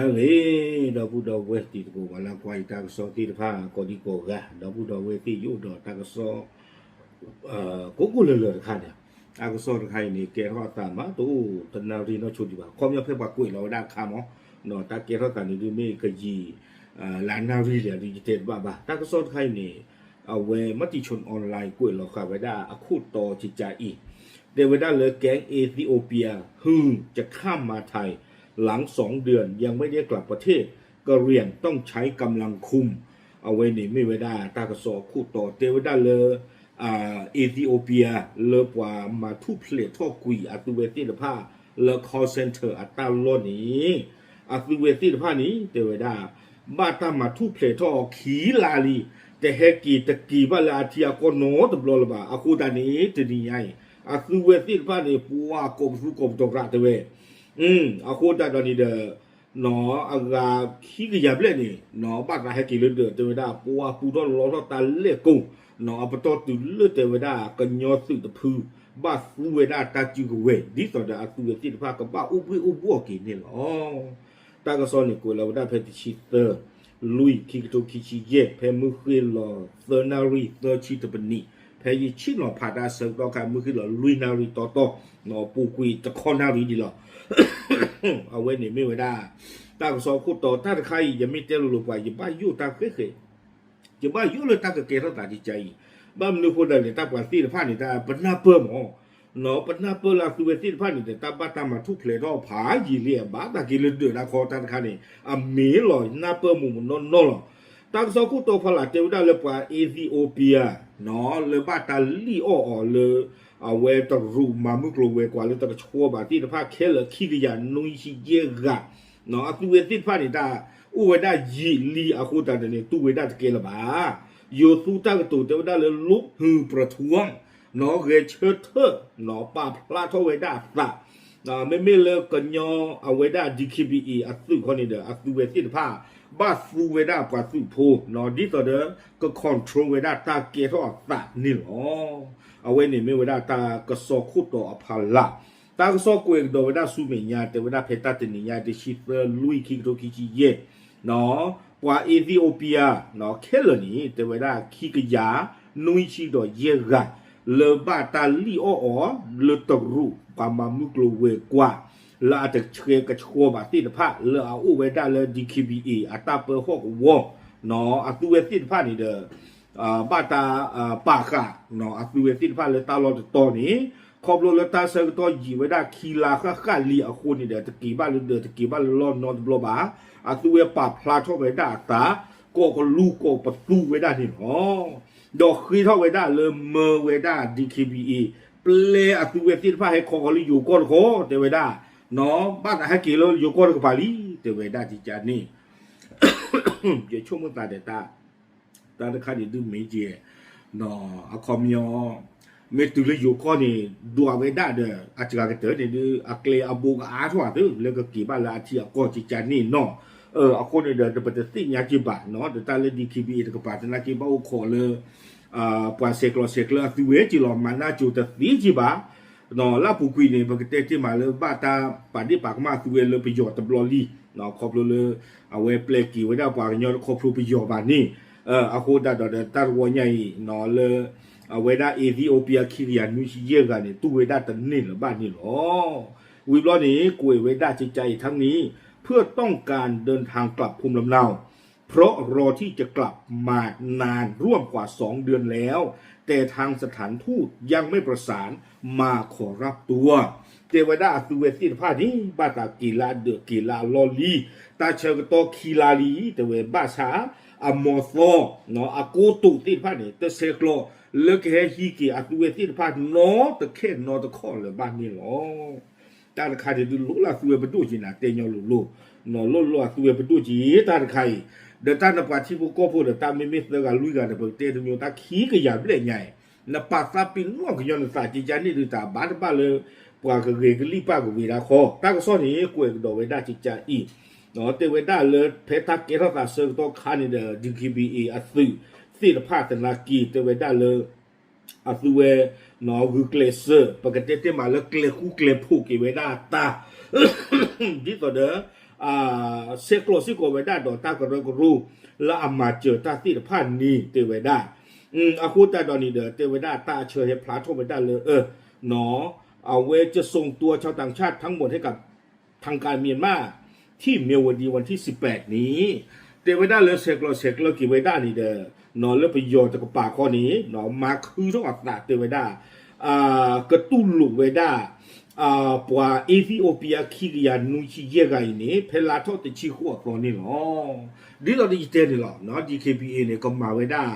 ဂ့ၤ, ဒီပုၢ်ဒီဝဲၢ်တံၤသကိး ပှၤလၢကွၢ်ယတၢ်ကစီၣ်သ့ၣ်တဖၣ် ကိးဒံကိးဂၤ, ဒီပုၢ်ဒီဝဲၢ်သ့ၣ်ယအိၣ်ဒီးတၢ်ကစီၣ် ကိးကိးလၢာ်လၢာ်တခါန့ၣ်, တၢ်ကစီၣ်တခါအံၤန့ၣ် ကဲထီၣ်အသးမး တအိၣ်တနၣ်ရံၣ်နီၢ်ဆိဒံးဘၣ်, ခီပညီဖဲပှၤကွဲးလီၤဝဲဒၣ်အခါမး, တၢ်ကဲထီၣ်သးန့ၣ်ဒုးမ့ၢ်ကယံာ် လၢနၣ်ရံၣ်လံဒုး ယတဲတဘၣ်ဘၣ်. တၢ်ကစီၣ်တခါအံၤန့ၣ် အဝဲ Matichon Online ကွဲးလီၤဃာ်ဝဲဒၣ်အခိၣ်တီကကးအံၤ, တဲဝဲဒၣ်လၢ แก๊ง เอธิโอเปีย หือ จะข้ามมาไทย หลังสองเดือน ยังไม่ได้กลับประเทศ กะเหรี่ยงต้องใช้กำลังคุม အဝဲန့ၣ်မ့ၢ်ဝဲဒၣ်တၢ်ကစီၣ်အခိၣ်တီ တဲဝဲဒၣ်လၢ Ethiopia လၢပှၤမၤထူၣ်ဖျဲးထီၣ်ကွံာ်အသုဝဲသ့ၣ်တဖၣ် လၢ call center အတၢ်လီၢ်န့ၣ် အသုဝဲသ့ၣ်တဖၣ်န့ၣ် တဲဝဲဒၣ် ဘၣ်တၢ်မၤထူၣ်ဖျဲးထီၣ်အီၤခံလါလံ, တဟဲက့ၤတက့ၤဘၣ်လၢအထံအကီၢ်နီတဘျီလၢၤဘၣ်. အဃိသတးန့ၣ် တနံၤညါအံၤ အသုဝဲသ့ၣ်တဖၣ်န့ၣ် ပှၤကိးပသူကိးပတီၢ်ရၣ်တဲဝဲ အဃိသတးဒီးန့ၣ်ဒီး အဂၤခံကယၤဘျဲၣ်န့ၣ် ဘၣ်သးဟဲက့ၤလၢဒၢး တဲဝဲဒၣ် ပှၤပူထီၣ်လီထီၣ်တၢ်လဲၣ်ကိၢ် အပတီၢ်တုၤလၢတဲဝဲဒၣ် ကညီသုးတဖု ဘၣ်သူဝဲဒၣ်တၢ်စုကဝဲၤ ဒ်သိးဒီးအသုဝဲသ့ၣ်တဖၣ်ကဘၣ်အိၣ်ဘှ့ၣ်အိၣ်ဘှီၣ်က့ၤန့ၣ်လီၤ. တၢ်ကစီၣ်န့ၣ် ကွဲးလီၤဝဲဒၣ်ဖဲတဆံသၢ လွံၢ် ခံကထိခံဆံယဲၢ် ဖဲမုၢ်ဃ့ၢ်လီၤသၢနၣ်ရံၣ်သၢဆံတပနံး ဖဲယဆ့ၣ်နီၤဖးတၢ်ဆၢကတီၢ်ခါ မုၢ်ဃ့ၢ်လီၤလွံၢ်နၣ်ရံၣ်တီတီ ပူၤကွံာ်တခီနၣ်ရံၣ်ဒံးလီၤ. အဝဲန့ၣ်မ့ၢ်ဝဲဒၣ် တၢ်ကစီၣ်ခိၣ်တီ တၢ်တခါအံၤ ယမ့ၢ်တဲလိၤလိၤပှၤ ယဘၣ်ယိၣ်တၢ်ဃဲဃဲ ယဘၣ်ယိၣ်လၢတၢ်ကကဲထီၣ်သးကကးအံၤ, ဘၣ်မနုၤအဃိသတးလဲၣ် တၢ်ပှၤသ့ၣ်တဖၣ်န့ၣ် တၢ်ပနၢ်ပၢၢ်မး ပနၢ်ပၢၢ်လၢအသုဝဲသ့ၣ်တဖၣ်န့ၣ်ဒီး တၢ်ဘၣ်တၢ်မၤထူၣ်ဖျဲးထီၣ်ဖးယံာ်လံ အဘၣ်သးက့ၤလၢဒၢးတၢ်ခီတၢ်တခါန့ၣ် အမ့ၢ်လီၤနၢ်ပၢၢ်မုာ်မုာ်နီၢ်နီၢ်လီၤ. တၢ်ကစီၣ်ခိၣ်တီဖီလာ်တဲဝဲဒၣ်လၢပှၤ Ethiopia လၢဘၣ်တၢ်လံၣ်အီၣ်အီၤလၢ အဝဲတရူးမၤမုၢ်ကျိၤဝဲၤကွာ်လၢတကဆှီဘၣ်သ့ၣ်တဖၣ်ခဲလၢာ်ခံကယၤနွံဆံယဲၢ်ဂၤ အသုဝဲသ့ၣ်တဖၣ်န့ၣ် တၢ်အိၣ်ဝဲဒၣ်ယံာ်လံအဃိသတးန့ၣ် တူၢ်ဝဲဒၣ်တကဲလၢၤဘၣ်. ယိၤသူတၢ်ကတိၤတဲဝဲဒၣ်လၢ လူပ်ဟူးပြထွန်း ဂဲၤဆၢထၢၣ် ပာ်ဖျါထီၣ်ဝဲဒၣ်အသး မ့မ့ၢ်လၢကညီအဝဲဒၣ် DKBA အသုးခီန့ၣ်ဒီး အသုဝဲသ့ၣ်တဖၣ် ဘၣ်သူဝဲဒၣ်ပှၤသုးဖိ ဒ်သိးဒီး က control ဝဲဒၣ်တၢ်ကဲထီၣ်အသးန့ၣ်လီၤ. အဝဲန့ၣ်မ့ၢ်ဝဲဒၣ်တၢ်ကစီၣ်ခိၣ်တီအဖီလာ်, တၢ်ကစီၣ်ကွဲးကဒီးဝဲဒၣ်ဆူမဲာ်ညါ တဲဝဲဒၣ်ဖဲတၢ်တနံၤညါ တဆံသၢ လွံၢ် ခံကထိခံဆံယဲၢ် ပှၤ Ethiopia ခဲလၢာ်န့ၣ် တဲဝဲဒၣ်ခံကယၤနွံဆံဒီးယဲၢ်ဂၤ လၢဘၣ်တၢ်လံၣ်အီၣ်အီၤ လၢတရူးပှၤမၤမုၢ်ကျိၤဝဲၤကွာ် လၢအတဆှဲကဆှီဘၣ်သ့ၣ်တဖၣ် လၢအအိၣ်ဝဲဒၣ်လၢ DKBA အတၢ်ပၢဟီၣ်ကဝီၤ အသုဝဲသ့ၣ်တဖၣ်န့ၣ်ဒီး ဘၣ်တၢ်ပာ်ဃာ် အသုဝဲသ့ၣ်တဖၣ်လၢတၢ်လီၢ်တတီၤန့ၣ် ခီဖျိလၢတၢ်ဆၢကတီၢ်ယံာ်ဝဲဒၣ်ခံလါဃၣ်ဃၣ်လံအဃိန့ၣ်ဒီး တက့ၤဘၣ်လၢဒၢး တက့ၤဘၣ်လၢလီၢ်နီတဘျီဘၣ်, အသုဝဲပာ်ဖျါထီၣ်ဝဲဒၣ်အသး ကိးကလူကိးပသူဝဲဒၣ်န့ၣ်လီၤ. ဒီးဃ့ထီၣ်ဝဲဒၣ်လၢမၢဝဲဒၣ် DKBA ပျဲအသုဝဲသ့ၣ်တဖၣ်ဟဲခီဃီၤလၢယိၤကီၢ်တခီ တဲဝဲဒၣ်, ဘၣ်သးဟဲက့ၤလၢယိၤကီၢ်တကပၤလံ တဲဝဲဒၣ်ကကန့ၣ် ယဆိကမိၣ်သးဒီးတၢ် တၢ်တခါန့ၣ်ဒုးမ့ၢ်ကဲ အခီပညီ မ့ၢ်တုၤလၢယိၤကီၢ်န့ၣ် ဒွးဝဲဒၣ်ဒီး အစှၤကတၢၢ်န့ၣ်ဒုး အကျဲအဘိကအါထီၣ်သ့ လၢကက့ၤဘၣ်လၢအထံအကီၢ်ကကန့ၣ်နီၤ. အဃိန့ၣ်ဒီး ပတသ့ၣ်ညါက့ၤဘၣ်နီၤ ဒီးတၢ်လၢ DKBA တကပၤသနာ်က့ဘၣ်အိၣ်ခိးလၢ ပှၤဆဲးကျိးဆဲးကျၢအသုဝဲက့ၤလီၤ မၤနၢ်ကၠိတသ့က့ၤဘၣ် လၢအပူၤကွံာ်န့ၣ် ပကတဲတ့ၢ်မးလၢဘၣ်တၢ်ပာ်ဒ့ၣ်ပာ်ကမၣ်အသုဝဲလၢပယီၤတဘျီလံ ခီဖျိလၢ အဝဲပျဲက့ၤဝဲဒၣ်ပှၤကညီတခီဖျိပယီၤဘၣ်န့ၣ် အဃိသတးဒီးတၢ်တဝီညါအံၤ လၢ အဝဲဒၣ် Ethiopia ခံကယၤနွံဆံယဲၢ်ဂၤန့ၣ် တူၢ်ဝဲဒၣ်တန့ၢ်လၢၤဘၣ်န့ၣ်လီၤ. ဝံၤဘျီန့ၣ် ကွဲးဝဲဒၣ်ကကအံၤ ทั้งนี้ เพื่อต้องการเดินทางกลับภูมิลำเนา เพราะรอที่จะกลับมานานร่วมกว่าสองเดือนแล้ว แต่ทางสถานทูตยังไม่ประสานมาขอรับตัว တဲဝဲဒၣ်အသုဝဲသ့ၣ်တဖၣ်န့ၣ် ဘၣ်သးက့ၤလၢအဒၢးက့ၤလၢအလီၢ်လံ တၢ်ဆၢကတီၢ်ခံလါလံ တဲဝဲဘၣ်ဆၣ် အမီၤသီ အကိတိာ်သ့ၣ်တဖၣ်န့ၣ် တဆဲးကျိးလၢကဟဲဟံးက့ၤအသုဝဲသ့ၣ်တဖၣ်နီတခဲနီတခီၣ်လၢၤဘၣ်န့ၣ်လီၤ. တၢ်တခါန့ၣ်ဒုးလိၣ်လၢအသုဝဲပဒိၣ်က့ၤနၤ တဲညီလိၤလိၤ လိၣ်လိၣ်အသုဝဲပဒိၣ်က့ၤ တၢ်တခါအံၤ ဒီးတၢ်နပှၤထံဖိကီၢ်ဖိဒီးတၢ်မ့မ့ၢ်သၢဂၤလွံၢ်ဂၤဒီး ပကတဲတမံၤတၢ်ခံကယၤဘျဲၣ်ညါအံၤ နပာ်သးပ့ၤနီၣ်ကညီနသးကကန့ၣ်ဒုး တၢ်ဘၣ်တဘၣ်လၢ ပှၤကဂဲၤကလံၣ်ပာ်ကဝ့ၤဒၣ်ခီ တၢ်ကစီၣ်န့ၣ် ကွဲးကဒီးဝဲဒၣ်ကကအံၤ တဲဝဲဒၣ်လၢဖဲတၢ်ကဲထီၣ်သးဆၢကတီၢ်ခါန့ၣ်ဒီး DKBA အသုးသ့ၣ်တဖၣ်သနာ်က့ တဲဝဲဒၣ်လၢ အသုဝဲ ဂုာ်ကျဲးစၢး ပကတဲတ့ၢ်မးလၢကျဲၤဃူကျဲၤဖိးက့ၤဝဲဒၣ်တၢ် ဒ်သိးဒီး ဆဲးကျိးစ့ၢ်ကီးဝဲဒၣ်ဒီးတၢ်ကရၢကရိ လၢအမၤစၢၤတၢ်သ့ၣ်တဖၣ်န့ၣ် တဲဝဲဒၣ် အဃိသတးဒီးန့ၣ်ဒီး တဲဝဲဒၣ်တၢ်အဆၢဟဲဖျါထီၣ်ဝဲဒၣ်လၢ အဝဲ จะส่งตัวชาวต่างชาติทั้งหมดให้กับทางการเมียนมาที่เมียวดีวันที่สิบแปดนี้ တဲဝဲဒၣ်လၢဆဲးကျိးဆဲးကျၢက့ၤဝဲဒၣ်န့ၣ်ဒီး လၢပယီၤတကပၤခီန့ၣ် မၤခုထီၣ်အသးတဲဝဲဒၣ် ကတူၢ်လိာ်ဝဲဒၣ် ပှၤ Ethiopia ခံကယၤနွံဆံယဲၢ်ဂၤအံၤန့ၣ် ဖဲလါထီၣ်တဆံဃိးအသီန့ၣ်လီၤ. ဒ်သိးဒီးယတဲန့ၣ်လီၤ DKBA န့ၣ် ကမၤဝဲဒၣ်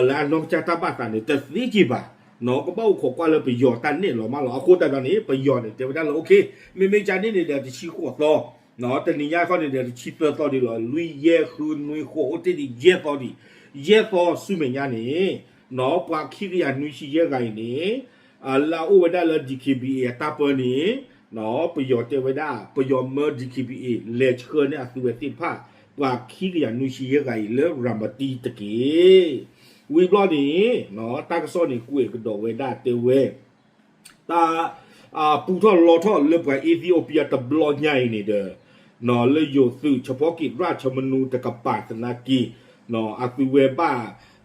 လၢအနီၢ်ကစၢ်တၢ်ဘၣ်သးန့ၣ် တသ့က့ၤဘၣ် ကဘၣ်အိၣ်ခိးကွၢ်လၢပယီၤတၢ်နဲၣ်လီၤမးလီၤ. အဃိသတးဒီးန့ၣ် ပယီၤန့ၣ် တဲဝဲဒၣ်လၢ okay မ့မ့ၢ်ကန့ၣ်န့ၣ်ဒီး တဆံဃိးသီ တနံၤညါခီန့ၣ်ဒီး တဆံသၢသီဒံးလီၤ. လွံၢ်ယဲၢ်ဃုနွံဃိး အိၣ်တ့ၢ်ဒံးယဲၢ်သီဒံး ယဲၢ်သီဆူမဲာ်ညါန့ၣ် ပှၤခံကယၤနွံဆံယဲၢ်ဂၤအံၤန့ၣ် လၢအအိၣ်ဝဲဒၣ်လၢ DKBA အတၢ်ပၢန့ၣ် ပယီၤတဲဝဲဒၣ် ပယီၤမၢ DKBA လဲၤဆှၢန့ၢ်အသုဝဲသ့ၣ်တဖၣ် ပှၤခံကယၤနွံဆံယဲၢ်ဂၤအံၤလၢရၤမတံတက့ၢ်. ဝံၤဘျီန့ၣ် တၢ်ကစီၣ်န့ၣ် ကွဲးကဒီးဝဲဒၣ်တဲဝဲ တၢ် ပူထီၣ်လီထီၣ်လၢပှၤ Ethiopia တဘျီညါအံၤန့ၣ်ဒီး လၢယိၤသုး เฉพาะกิจราชมนู တကပၤသနာ်က့ အသုဝဲဘၣ်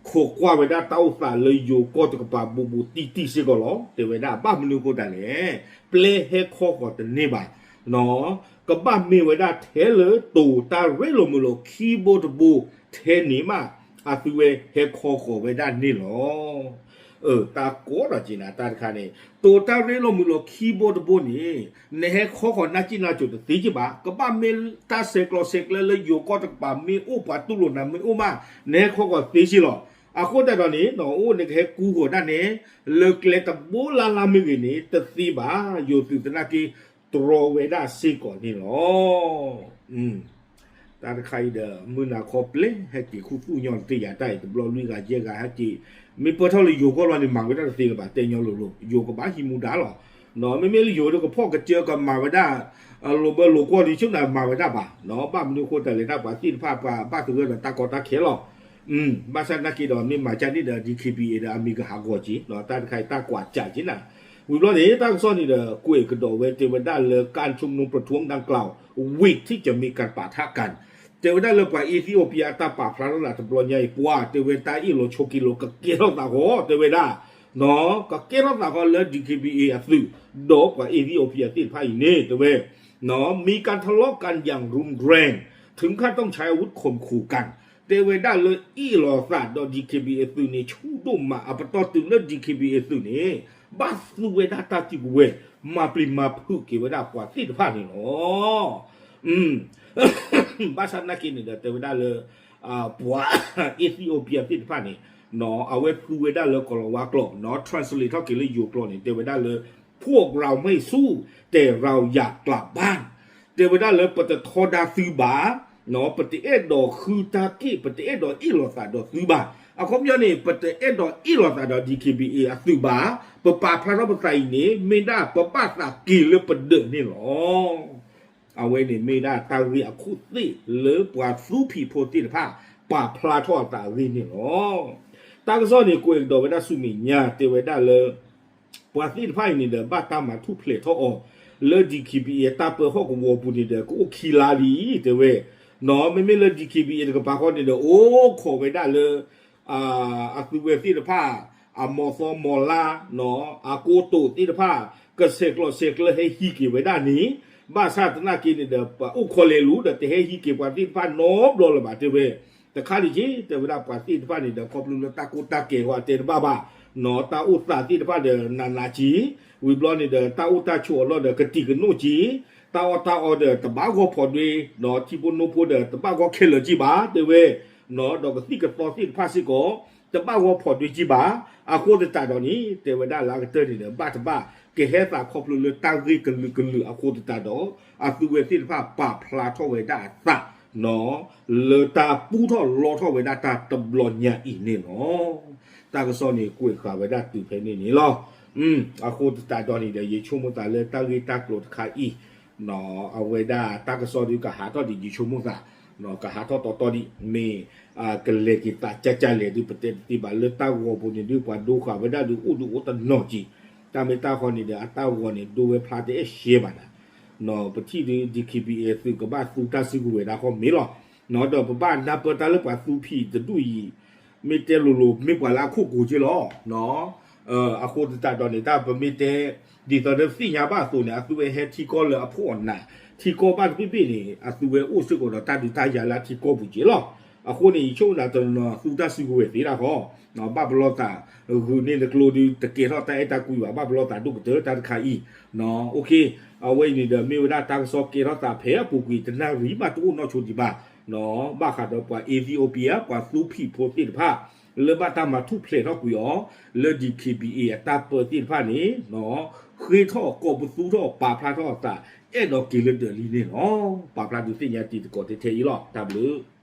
ခိးကွၢ်ဝဲဒၣ်တၢ်အိၣ်သးလၢယိၤကီၢ်တကပၤဘူးဘူးတံၢ်တံၢ်စ့ၢ်ကီးလီၤ. တဲဝဲဒၣ်ဘၣ်မနုၤအဃိတၢ်လဲၣ် ပျဲဟဲခီဃီၤတန့ၢ်ဘၣ် ကဘၣ်မ့ၢ်ဝဲဒၣ်ထဲလၢတိၤတၢ်ရ့လိာ်မုာ်လိာ်ခံဘိတဘိထဲန့ၣ်မး အသုဝဲဟဲခီဃီၤဝဲဒၣ်န့ၣ်လီၤ. တၢ်ကီဒီးက့ၤနၤတၢ်တခါန့ၣ် တိၤတၢ်ရ့လိာ်မုာ်လိာ်ခံဘိတဘိန့ၣ် နဟဲခီဃီၤနၢ်ကံၣ်နၢ်ကၠိတသ့က့ၤဘၣ်. ကဘၣ်မ့ၢ်တၢ်ဆဲးကျိးဆဲးကျၢလၢယိၤကီၢ်တကပၤမ့ၢ်အိၣ်ပှၤတူၢ်လိာ်နၤမ့ၢ်အိၣ်မး နဟဲခီဃီၤသ့စ့ၢ်လီၤ. အဃိသတးဒီးန့ၣ် နအိၣ်နကဟဲကူဃီၤဒၣ်နဲ လၢကျဲတဘိလၢ်လၢ်မ့ၢ်ဂ့ၤန့ၣ် တသ့ဘၣ်. ယိၤသုးသနာ်က့ တြီဝဲဒၣ်စ့ၢ်ကီးန့ၣ်လီၤ. တၢ်တခါအံၤဒီး မုၢ်နၤခီပျဲဟဲက့ၤခူသူၣ်ညီနုၢ်တ့ၢ်ယၤတၢ်အံၤ တဘျီလွံၢ်ဂၤယဲၢ်ဂၤဟဲက့ၤ မ့ၢ်ပၢၢ်ထီၣ်လၢယိၤကီၢ်လီၤန့ၣ် မၤဝဲဒၣ်တသ့လၢၤဘၣ် တဲညီလိၤလိၤ ယိၤကဘၣ်ဟံးမူဒါလီၤ. မ့မ့ၢ်လၢယိၤဒီးကဖီၣ်ကစၢၢ်ကမၤဝဲဒၣ် လိာ်ဘၢလိာ်ကွီၢ်ဒ်ဆ့ၣ်နၤမၤဝဲဒၣ်ဘၣ် ဘၣ်မနုၤအဃိတၢ်လဲၤတၢ်ပှၤသ့ၣ်တဖၣ်ပှၤဘၣ်သဂၢၢ်ဒီးတၢ်ကီတၢ်ခဲလီၤ. ဘၣ်ဆၣ်သနာ်က့ဒီး မ့ၢ်မၤကၢ်န့ၣ်ဒီး DKBA ဒီးအမံၤကဟးဂီၤက့ၤ တၢ်တခါအံၤတၢ်ကွၢ်စးက့ၤနၤ ဝံၤဘျီန့ၣ် တၢ်ကစီၣ်န့ၣ်ဒီး ကွဲးကဒီးဝဲတဲဝဲဒၣ်လၢ การชุมนุมประท้วงดังกล่าว วิทย์ที่จะมีการปะทะกัน တဲဝဲဒၣ်လၢပှၤ Ethiopia အတၢ်ပာ်ဖျါထီၣ်သးတဘျီညါအံၤ ပှၤတဲဝဲတၢ်အ့ၣ်လိာ်ဆိးက့လိာ်ကကဲထီၣ်သးဃီ တဲဝဲဒၣ် ကကဲထီၣ်သးဃီလၢ DKBA အသုး ဒီးပှၤ Ethiopia သ့ၣ်တဖၣ်အံၤန့ၣ် တဲဝဲ มีการทะเลาะกันอย่างรุนแรง ถึงขั้นต้องใช้อาวุธข่มขู่กัน တဲဝဲဒၣ်လၢအ့ၣ်လိာ်သးဒီး DKBA သုးန့ၣ် ဆူၣ်ဒိၣ်မး အပတီၢ်တုၤလၢ DKBA သုးန့ၣ် ဘၣ်သူဝဲဒၣ်တၢ်စုကဝဲၤ မၤပျံၤမၤဖုးက့ၤဝဲဒၣ်ပှၤသ့ၣ်တဖၣ်န့ၣ်လီၤ. ဘၣ်ဆၣ်သနာ်က့န့ၣ်ဒီး တဲဝဲဒၣ်လၢ ပှၤ Ethiopia သ့ၣ်တဖၣ်န့ၣ် အဝဲသူဝဲဒၣ်လၢကီၤလၤဝါကျိာ် translate ထီၣ်က့ၤလၢယိၤကျိာ်န့ၣ် တဲဝဲဒၣ်လၢ พวกเราไม่สู้ แต่เราอยากกลับบ้าน တဲဝဲဒၣ်လၢပတထီဒါသုဘၣ် ပတအဲၣ်ဒိးဃုတၢ်က့ၣ် ပတအဲၣ်ဒိးအ့ၣ်လိာ်သးဒီးသုဘၣ်. အခီပညီန့ၣ် ပတအဲၣ်ဒိးအ့ၣ်လိာ်သးဒီး DKBA အသုးဘၣ်. ပပာ်ဖျါထီၣ်ပသးအံၤန့ၣ် မ့ၢ်ဒၣ်ပဘၣ်သးက့ၤလၢပဒၢးန့ၣ်လီၤ. အဝဲန့ၣ်မ့ၢ်ဒၣ်တၢ်ဂ့ၢ်အခိၣ်သ့ၣ်လၢပှၤသူဖံးဖိသ့ၣ်တဖၣ် ပာ်ဖျါထီၣ်အသးအဂ့ၢ်န့ၣ်လီၤ. တၢ်ကစီၣ်န့ၣ် ကွဲးကဒီးဝဲဒၣ်ဆူမဲာ်ညါ တဲဝဲဒၣ်လၢ ပှၤသ့ၣ်တဖၣ်အံၤန့ၣ်ဒီး ဘၣ်တၢ်မၤထူၣ်ဖျဲးထီၣ်အီၤ လၢ DKBA တၢ်ပၢဟီၣ်ကဝီၤပူၤန့ၣ်ဒီး ကအိၣ်ခံလါလံ တဲဝဲ. မ့မ့ၢ်လၢ DKBA တကပၤဃီန့ၣ်ဒီး အိၣ်ခိးဝဲဒၣ်လၢ အသုဝဲသ့ၣ်တဖၣ် အမီၤသီမီၤလါ အကိတိာ်သ့ၣ်တဖၣ် ကဆဲးကျိးဆဲးကျၢဟဲဟံးက့ၤဝဲဒၣ်န့ၣ် ဘၣ်ဆၣ်သနာ်က့န့ၣ်ဒီး ပအိၣ်ခိးလဲၤလူၤဒီး တဟဲဟံးက့ၤပှၤသ့ၣ်တဖၣ်နီတဘျီလၢၤဘၣ် တဲဝဲ. တခါဒံးက့ တဲဝဲဒၣ်ပှၤသ့ၣ်တဖၣ်န့ၣ်ဒီး ခီဖျိလၢတၢ်ကိၢ်တၢ်ကဲၤဃီအတဲတဘၣ်ဘၣ် တၢ်အိၣ်သးသ့ၣ်တဖၣ်ဒီးနးနးက့ ဝံၤဘျီန့ၣ်ဒီး တၢ်အိၣ်တၢ်ဆိးအလီၢ်ဒီးကတံာ်ကနိၣ်က့ တၢ်အီၣ်တၢ်အီဒီးတဘၣ်ဂီၢ်ဖီးဒ့ ထံဖိနိဖိဒီးတဘၣ်ဂီၢ်ခဲလၢာ်က့ဘၣ် တဲဝဲ. ဒီးကသံၣ်ကသီသ့ၣ်တဖၣ်စ့ၢ်ကီး တဘၣ်ဂီၢ်ဖီးဒ့က့ဘၣ်. အဃိသတးဒီးန့ၣ် တဲဝဲဒၣ်လၢအကတၢၢ်န့ၣ်ဒီး ဘၣ်တဘၣ်ကဟဲသးခီဖျိလၢတၢ်ဂ့ၢ်ကလုာ်ကလုာ်အဃိသတးဒီး အသုဝဲသ့ၣ်တဖၣ်ပာ်ဖျါထီၣ်ဝဲဒၣ်အသး လၢတၢ်ပူထီၣ်လီထီၣ်ဝဲဒၣ်တၢ်တဘျီညါအံၤန့ၣ်လီၤ. တၢ်ကစီၣ်န့ၣ်ကွဲးဃာ်ဝဲဒၣ်တုၤဖဲန့ၣ်န့ၣ်လီၤ. အဃိသတးဒီးန့ၣ်ဒီး ယဆိကမိၣ်သးလၢတၢ်ဂ့ၢ်တၢ်ကျိၤတခါအံၤ အဝဲဒၣ်တၢ်ကစီၣ်ဒုးကဟးထီၣ်ဒံး ယဆိကမိၣ်သး ကဟးထီၣ်တီတီဒံး မ့ၢ် ကလဲၤက့ၤသးကၢ်ကၢ်လဲၣ်ဒုး ပတဲတသ့ဘၣ်လၢတၢ်ဂီၤပူၤန့ၣ်ဒုး ပှၤဒိဃာ်ဝဲဒၣ်ဒုးအိၣ်ဒုးအိၣ်တနီၤက့ၤ တၢ်မ့ၢ်တၢ်ဃီန့ၣ်ဒီး အတၢ်ဂီၤန့�် ဒိဝဲဖျါတအဲၣ်ရှဲဘၣ်နၤ ပထံၣ်ဒုး DKBA သုးကဘၣ်သူတၢ်စုကဝဲၤဒၣ်ဃီမ့ၢ်လီၤ. ဒီးပဘၣ်နၢ်ပၢၢ်တၢ်လၢပှၤသူဖံးတဒူၣ်အံၤ မ့ၢ်တဲလိၤလိၤ မ့ၢ်ပှၤလၢအခိၣ်ကိၤက့လီၤ. အဃိသတးဒီးန့ၣ် တၢ်ပမ့ၢ်တဲ ဒ်သိးဒီးသ့ၣ်ညါဘၣ်အသိးန့ၣ် အသုဝဲဟဲထံကီၢ်လၢအဖှီၣ်အနး ထံကီၢ်ဘၣ်တဘ့ၣ်ဘ့ၣ်န့ၣ် အသုဝဲအိၣ်စ့ၢ်ကီးဒီးတၢ်ဒုးတၢ်ယၤလၢအထံကီၢ်ပူၤက့လီၤ. အဃိန့ၣ် ယဆိကမိၣ်တနီၤနီၤ သူတၢ်စုကဝဲၤသ့ဒၣ်ဃီ ဘၣ်ပလီၢ်သး ဂုာ်န့ၢ်နကျိဒုး တကဲထီၣ်တၢ်အဲၣ်တၢ်ကွံဘၣ် ဘၣ်ပလီၢ်သးဒိၣ်ကတၢၢ်တၢ်တခါအံၤ. အဝဲအံၤန့ၣ်ဒီးမ့ၢ်ဝဲဒၣ်တၢ်ကစီၣ်ကဲထီၣ်သးဖဲအပူၤကွံာ် တနၣ်ရံၣ်ဘၣ်တအိၣ်နီၢ်ဆိဒံးဘၣ် ဘၣ်ဃးဒီးပှၤ Ethiopia ပှၤသူဖံးဖိသ့ၣ်တဖၣ် လၢဘၣ်တၢ်မၤထူၣ်ဖျဲးထီၣ်ကွံာ်အီၤ လၢ DKBA အတၢ်ပၢသ့ၣ်တဖၣ်န့ၣ် ဃ့ထီၣ်ကိးပသူထီၣ်ပာ်ဖျါထီၣ်အသး အဲၣ်ဒိးက့ၤလၢဒၢးလံန့ၣ်လီၤ. ပာ်ဖျါဒုးသ့ၣ်ညါတံၤသကိးထဲထဲအံၤလီၤ. တၢ်ဘျုး